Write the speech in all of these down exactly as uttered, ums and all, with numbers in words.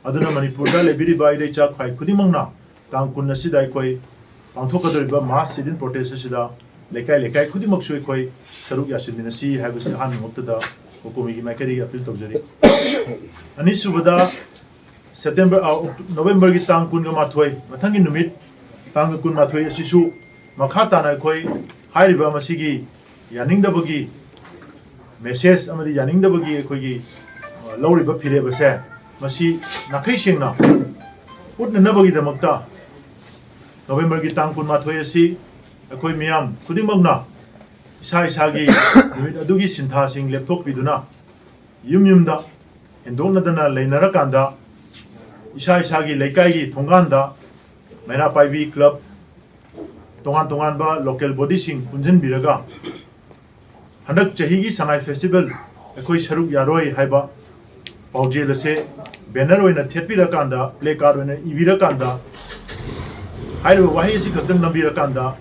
ꯑꯗꯨꯅ ꯃꯅꯤꯄꯨꯔꯗ ꯂꯩꯕꯤꯔꯤꯕ ꯏꯔꯩꯆꯥ ꯈ꯭ꯋꯥꯏ ꯈꯨꯗꯤꯡꯃꯛꯅ ꯇꯥꯡ ꯀꯨꯟ ꯑꯁꯤꯗ ꯑꯩꯈꯣꯏ ꯄꯥꯡꯊꯣꯛꯀꯗꯧꯔꯤꯕ mass sit-in protest ꯑꯁꯤꯗ ꯂꯩꯀꯥꯏ ꯂꯩꯀꯥꯏ ꯈꯨꯗꯤꯡꯃꯛꯁꯨ ꯑꯩꯈꯣꯏ ꯁꯔꯨꯛ ꯌꯥꯁꯤꯟꯃꯤꯟꯅꯁꯤ ꯍꯥꯏꯕꯁꯤ ꯑꯍꯥꯟꯕ ꯃꯛꯇꯗ ꯀꯣꯀꯣꯃꯤꯒꯤ ꯃꯥꯏꯀꯩꯗꯒꯤ ꯑꯄꯤꯜ ꯇꯧꯖꯔꯤ꯫ ꯑꯅꯤꯁꯨꯕꯗ, ꯁꯦꯞꯇꯦꯝꯕꯔ, ꯑ, ꯑꯣꯛ-, ꯅꯣꯕꯦꯝꯕꯔꯒꯤ ꯇꯥꯡ ꯀꯨꯟꯒ ꯃꯥꯊꯣꯏ, ꯃꯊꯪꯒꯤ ꯅꯨꯃꯤꯠ, ꯇꯥꯡ ꯀꯨꯟꯃꯥꯊꯣꯏ ꯑꯁꯤꯁꯨ ꯃꯈꯥ ꯇꯥꯅ ꯑꯩꯈꯣꯏ ꯍꯥꯏꯔꯤꯕ ꯃꯁꯤꯒꯤ ꯌꯥꯅꯤꯡꯗꯕꯒꯤ message ꯑꯃꯗꯤ ꯌꯥꯅꯤꯡꯗꯕꯒꯤ ꯑꯩꯈꯣꯏꯒꯤ, ꯑ, ꯂꯧꯔꯤꯕ ꯐꯤꯔꯦꯞ ꯑꯁꯦ, ꯃꯁꯤ ꯅꯥꯈꯩ ꯁꯦꯡꯅ ꯎꯠꯅꯅꯕꯒꯤꯗꯃꯛꯇ ꯅꯣꯕꯦꯝꯕꯔꯒꯤ ꯇꯥꯡ ꯀꯨꯟꯃꯥꯊꯣꯏ ꯑꯁꯤ ꯑꯩꯈꯣꯏ ꯃꯤꯌꯥꯝ ꯈꯨꯗꯤꯡꯃꯛꯅ ꯏꯁꯥ ꯏꯁꯥꯒꯤ ꯅꯨꯃꯤꯠ ꯑꯗꯨꯒꯤ ꯁꯤꯟꯊꯥꯁꯤꯡ ꯂꯦꯞꯊꯣꯛꯄꯤꯗꯨꯅ, ꯌꯨꯝ ꯌꯨꯝꯗ ꯍꯦꯟꯗꯣꯛꯅꯗꯅ ꯂꯩꯅꯔꯀꯥꯟꯗ, ꯏꯁꯥ ꯏꯁꯥꯒꯤ ꯂꯩꯀꯥꯏꯒꯤ ꯊꯣꯡꯒꯥꯟꯗ ꯃꯩꯔꯥ ꯄꯥꯏꯕꯤ ꯀ꯭ꯂꯕ, ꯇꯣꯉꯥꯟ ꯇꯣꯉꯥꯟꯕ local bodyꯁꯤꯡ ꯄꯨꯟꯁꯤꯟꯕꯤꯔꯒ, ꯍꯟꯗꯛ ꯆꯍꯤꯒꯤ ꯁꯉꯥꯏ festival ꯑꯩꯈꯣꯏ ꯁꯔꯨꯛ ꯌꯥꯔꯣꯏ ꯍꯥꯏꯕ ꯄꯥꯎꯖꯦꯜ ꯑꯁꯦ banner ꯑꯣꯏꯅ ꯊꯦꯠꯄꯤꯔꯀꯥꯟꯗ, placard ꯑꯣꯏꯅ ꯏꯕꯤꯔꯀꯥꯟꯗ, ꯍꯥꯏꯔꯤꯕ ꯋꯥꯍꯩ ꯑꯁꯤ ꯈꯛꯇꯪ ꯅꯝꯕꯤꯔꯀꯥꯟꯗ,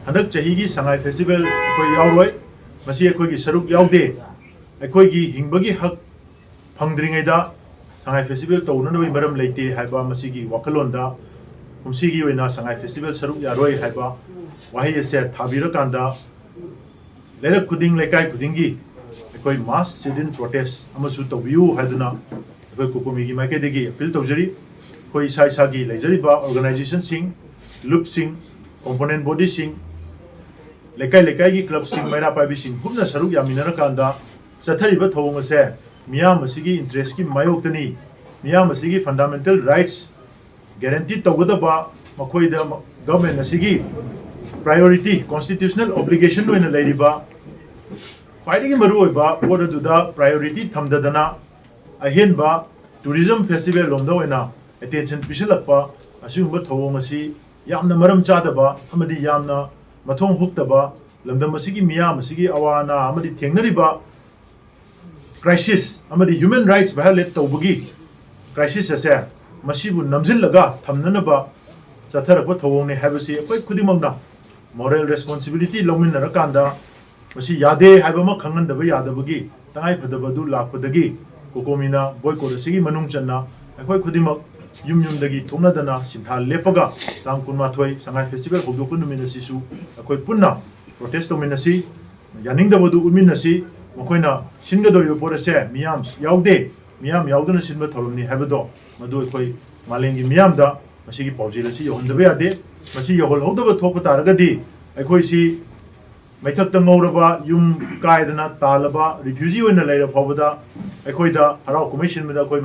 ꯍꯟꯗꯛ ꯆꯍꯤꯒꯤ ꯁꯉꯥꯏ festival ꯑꯩꯈꯣꯏ ꯌꯥꯎꯔꯣꯏ, ꯃꯁꯤ ꯑꯩꯈꯣꯏꯒꯤ ꯁꯔꯨꯛ ꯌꯥꯎꯗꯦ, ꯑꯩꯈꯣꯏꯒꯤ ꯍꯤꯡꯕꯒꯤ ꯍꯛ ꯐꯪꯗ꯭ꯔꯤꯉꯩꯗ ꯁꯉꯥꯏ festival ꯇꯧꯅꯅꯕꯒꯤ ꯃꯔꯝ ꯂꯩꯇꯦ ꯍꯥꯏꯕ ꯃꯁꯤꯒꯤ ꯋꯥꯈꯜꯂꯣꯟꯗ ꯀꯨꯝꯁꯤꯒꯤ ꯑꯣꯏꯅ ꯁꯉꯥꯏ festival ꯁꯔꯨꯛ ꯌꯥꯔꯣꯏ ꯍꯥꯏꯕ ꯋꯥꯍꯩ ꯑꯁꯦ ꯊꯥꯕꯤꯔꯀꯥꯟꯗ, ꯂꯩꯔꯛ ꯈꯨꯗꯤꯡ, ꯂꯩꯀꯥꯏ ꯈꯨꯗꯤꯡꯒꯤ ꯑꯩꯈꯣꯏ mass sit-in protest ꯑꯃꯁꯨ ꯇꯧꯕꯤꯌꯨ ꯍꯥꯏꯗꯨꯅ ꯑꯩꯈꯣꯏ ꯀꯣꯀꯣꯃꯤꯒꯤ ꯃꯥꯏꯀꯩꯗꯒꯤ ꯑꯄꯤꯜ ꯇꯧꯖꯔꯤ꯫ ꯑꯩꯈꯣꯏ ꯏꯁꯥ ꯏꯁꯥꯒꯤ ꯂꯩꯖꯔꯤꯕ organizationꯁꯤꯡ, ꯂꯨꯞꯁꯤꯡ, component bodyꯁꯤꯡ, ꯂꯩꯀꯥꯏ ꯂꯩꯀꯥꯏꯒꯤ ꯀ꯭ꯂꯕꯁꯤꯡ, ꯃꯩꯔꯥ ꯄꯥꯏꯕꯤꯁꯤꯡ ꯄꯨꯟꯅ ꯁꯔꯨꯛ ꯌꯥꯃꯤꯟꯅꯔꯀꯥꯟꯗ ꯆꯠꯊꯔꯤꯕ ꯊꯧꯑꯣꯡ ꯑꯁꯦ ꯃꯤꯌꯥꯝ ꯑꯁꯤꯒꯤ interestꯀꯤ ꯃꯥꯌꯣꯛꯇꯅꯤ, ꯃꯤꯌꯥꯝ ꯑꯁꯤꯒꯤ fundamental rights guarantee ꯇꯧꯒꯗꯕ, ꯃꯈꯣꯏꯗ government ꯑꯁꯤꯒꯤ priority, constitutional obligation ꯑꯣꯏꯅ ꯂꯩꯔꯤꯕ ꯈ꯭ꯋꯥꯏꯗꯒꯤ ꯃꯔꯨꯑꯣꯏꯕ ꯄꯣꯠ ꯑꯗꯨꯗ priority ꯊꯝꯗꯗꯅ, ꯑꯍꯦꯟꯕ tourism festival ꯂꯣꯝꯗ ꯑꯣꯏꯅ attention ꯄꯤꯁꯤꯜꯂꯛꯄ, ꯑꯁꯤꯒꯨꯝꯕ ꯊꯧꯑꯣꯡ ꯑꯁꯤ ꯌꯥꯝꯅ ꯃꯔꯝ ꯆꯥꯗꯕ ꯑꯃꯗꯤ ꯌꯥꯝꯅ ꯃꯊꯣꯡ ꯍꯨꯛꯇꯕ, ꯂꯝꯗꯝ ꯑꯁꯤꯒꯤ ꯃꯤꯌꯥꯝ ꯑꯁꯤꯒꯤ ꯑꯋꯥ ꯑꯅꯥ ꯑꯃꯗꯤ ꯊꯦꯡꯅꯔꯤꯕ crisis ꯑꯃꯗꯤ human rights violate ꯇꯧꯕꯒꯤ crisis ꯑꯁꯦ, ꯃꯁꯤꯕꯨ ꯅꯝꯁꯤꯜꯂꯒ ꯊꯝꯅꯅꯕ ꯆꯠꯊꯔꯛꯄ ꯊꯧꯑꯣꯡꯅꯤ ꯍꯥꯏꯕꯁꯤ ꯑꯩꯈꯣꯏ ꯈꯨꯗꯤꯡꯃꯛꯅ moral responsibility ꯂꯧꯃꯤꯟꯅꯔꯀꯥꯟꯗ, ꯃꯁꯤ ꯌꯥꯗꯦ ꯍꯥꯏꯕ ꯑꯃ ꯈꯪꯍꯟꯗꯕ ꯌꯥꯗꯕꯒꯤ ꯇꯉꯥꯏꯐꯗꯕ ꯑꯗꯨ ꯂꯥꯛꯄꯗꯒꯤ ꯀꯣꯀꯣꯃꯤꯅ boycott ꯑꯁꯤꯒꯤ ꯃꯅꯨꯡ ꯆꯟꯅ ꯑꯩꯈꯣꯏ ꯈꯨꯗꯤꯡꯃꯛ ꯌꯨꯝ ꯌꯨꯝꯗꯒꯤ ꯊꯣꯛꯅꯗꯅ ꯁꯤꯟꯊꯥ ꯂꯦꯞꯄꯒ ꯇꯥꯡ ꯀꯨꯟꯃꯥꯊꯣꯏ ꯁꯉꯥꯏ ꯐꯦꯁꯇꯤꯚꯦꯜ ꯍꯧꯗꯣꯛꯄ ꯅꯨꯃꯤꯠ ꯑꯁꯤꯁꯨ ꯑꯩꯈꯣꯏ ꯄꯨꯟꯅ ꯄ꯭ꯔꯣꯇꯦꯁ ꯇꯧꯃꯤꯟꯅꯁꯤ, ꯌꯥꯅꯤꯡꯗꯕꯗꯨ ꯎꯠꯃꯤꯟꯅꯁꯤ꯫ ꯃꯈꯣꯏꯅ ꯁꯤꯟꯒꯗꯧꯔꯤꯕ ꯄꯣꯠ ꯑꯁꯦ ꯃꯤꯌꯥꯝ ꯌꯥꯎꯗꯦ, ꯃꯤꯌꯥꯝ ꯌꯥꯎꯗꯅ ꯁꯤꯟꯕ ꯊꯧꯔꯝꯅꯤ ꯍꯥꯏꯕꯗꯣ ꯃꯗꯨ ꯑꯩꯈꯣꯏ ꯃꯥꯂꯦꯝꯒꯤ ꯃꯤꯌꯥꯝꯗ ꯃꯁꯤꯒꯤ ꯄꯥꯎꯖꯦꯜ ꯑꯁꯤ ꯌꯧꯍꯟꯗꯕ ꯌꯥꯗꯦ꯫ ꯃꯁꯤ ꯌꯧꯍꯜꯍꯧꯗꯕ ꯊꯣꯛꯄ ꯇꯥꯔꯒꯗꯤ ꯑꯩꯈꯣꯏꯁꯤ ꯃꯩꯊꯛꯇ ꯉꯧꯔꯕ, ꯌꯨꯝ ꯀꯥꯏꯗꯅ ꯇꯥꯜꯂꯕ ꯔꯤꯐ꯭ꯌꯨꯖꯤ ꯑꯣꯏꯅ ꯂꯩꯔ ꯐꯥꯎꯕꯗ ꯑꯩꯈꯣꯏꯗ ꯍꯔꯥꯎ ꯀꯨꯝꯍꯩ ꯁꯤꯟꯕꯗ ꯑꯩꯈꯣꯏ